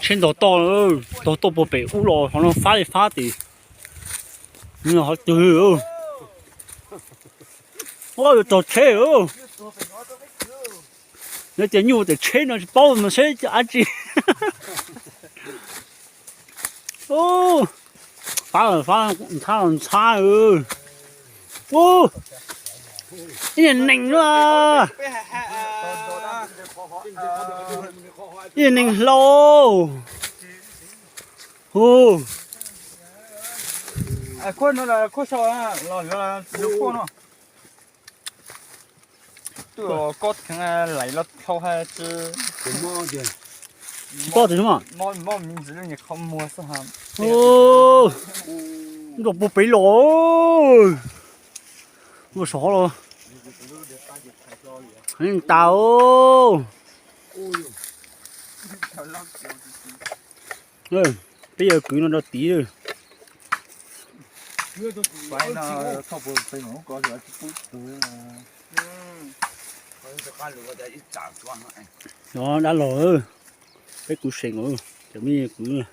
Tsheb ntog toj, ntog toj puag pem ub los qhov no fab li fab tim. Qhov twg, yuav txog tsheb. Yog tias nyuj ua tias tsheb no tsis paub mas seb dab tsi. Fab, fab ntxhab los ntxhab. Ib niag nees na. Ib niag nees hlau. Hu. Tsis paub tus xwb mas. Nkaus puag pem los. Nkaus saum los. Heev tas. Peb yuav kwv no rau tid. Nov dab laug, peb kwv seem os, cov me kwv.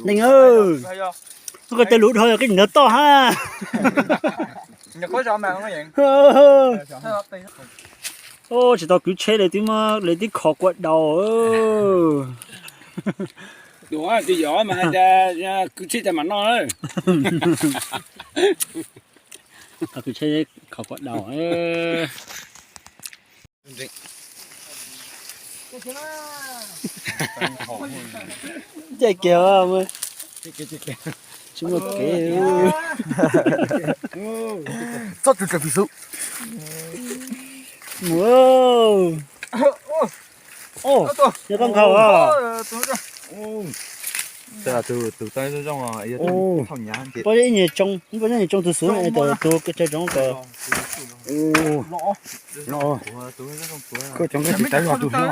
Neeg, koj tias lus dhau yog koj nyiam ntawd toj hab. Tsis tau kwv tsheb li twb muab li twb kho kua daus. Tus yog mas hais tias kwv tsheb tas mam noj. Kwv tsheb kho kua daus. Caij kiag, tsis muaj kev. Txhob tso tseg pim xub. Mus. Yog koj nkhaus os. Tus tau zoo, poj ib nyuag tsoo, poj ib nyuag tsoo tus xwb, tus tsawg zoo tau. Koj cov nkaj tsis tau yog tus no.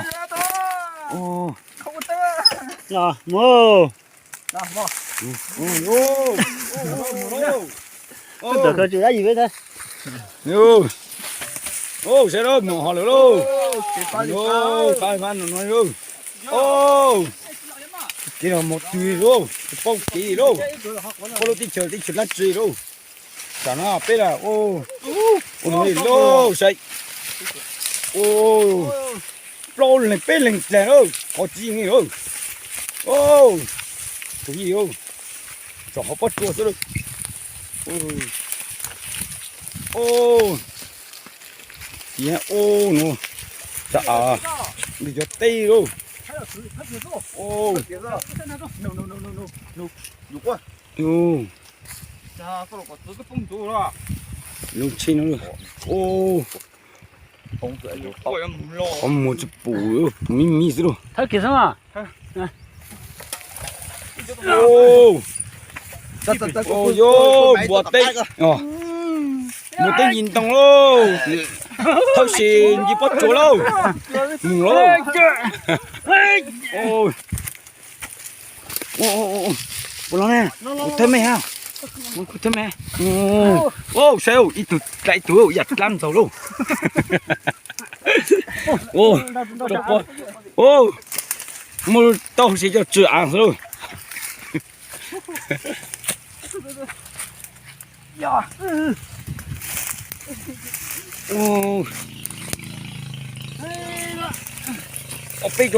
Mus. Ntawm koj tsis dab yim peb ntag. Saib lauj, mus hov lawm lauj. Kev no mus twg lauj, tsis paub kev lauj. Pab lub teb chaws teb chaws dab tsi lauj. Tam no peb las, ua no li lauj saib. Plaub leeg peb leeg dlag lauj, qhov tsis yeej li lauj. Tus yij, tsom hov pob tsuas xwb lauj. Tias ua no, tsam nws cov teb lauj. Lub tsheb no, qhov muag tsis pum, pum mib mib xwb lauj. Thawb kiag xwb mas. Yog npua teb, npua teb yim ntoo lauj. Thawb sis nci pob tsuas lauj. Mus lauj. Ua los ne, kuv thawb me ha, kuv thawb me. Saib ib tug dlaim ib tug yam dlaab ntxaug lauj. Muaj tau hauv siab coj tsw av xwb lauj. Ob peb,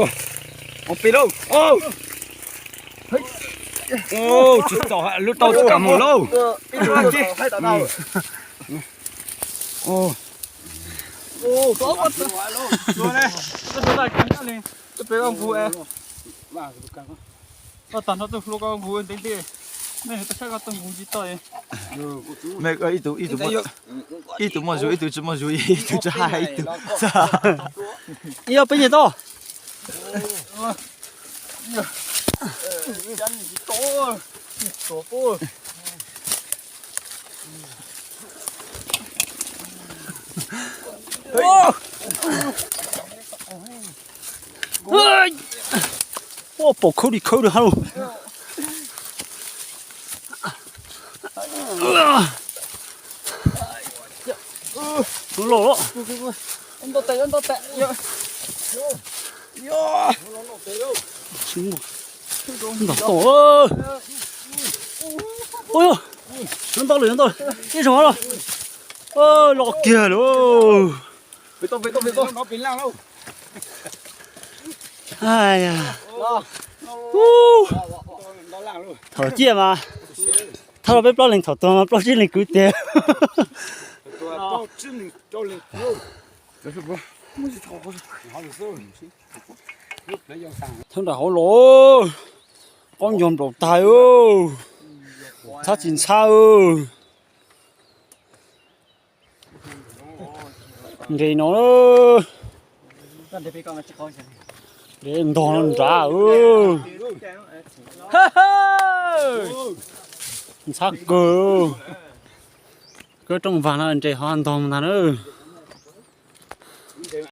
ob peb lauj. Tsis txaus lub tau tsis kam mus lauj. Ib tug muaj zug, ib tug tsis muaj zug, ib tug tsis hais, ib tug. Ib ob peb nyuag tau. Ua pom khawb li khawb li hab lauj. Loj loj. Nto tes, nto tes. Nto tes. Ua, nto lawm, nto lawm. Ib zaug los. Loj kiag lawm. Thaum ciaj mas thauj los peb plaub leeg, thaum tuag mas plaub tsib leeg kwv tiag. Thawb nram hauv los, qaub ncaug nplaum tag. Ntxhab tsis ntxhab. Nres no, nres ntog no nrad. Ntxhab kawg. Kawg rooj vag no nres ho ntog ntag na.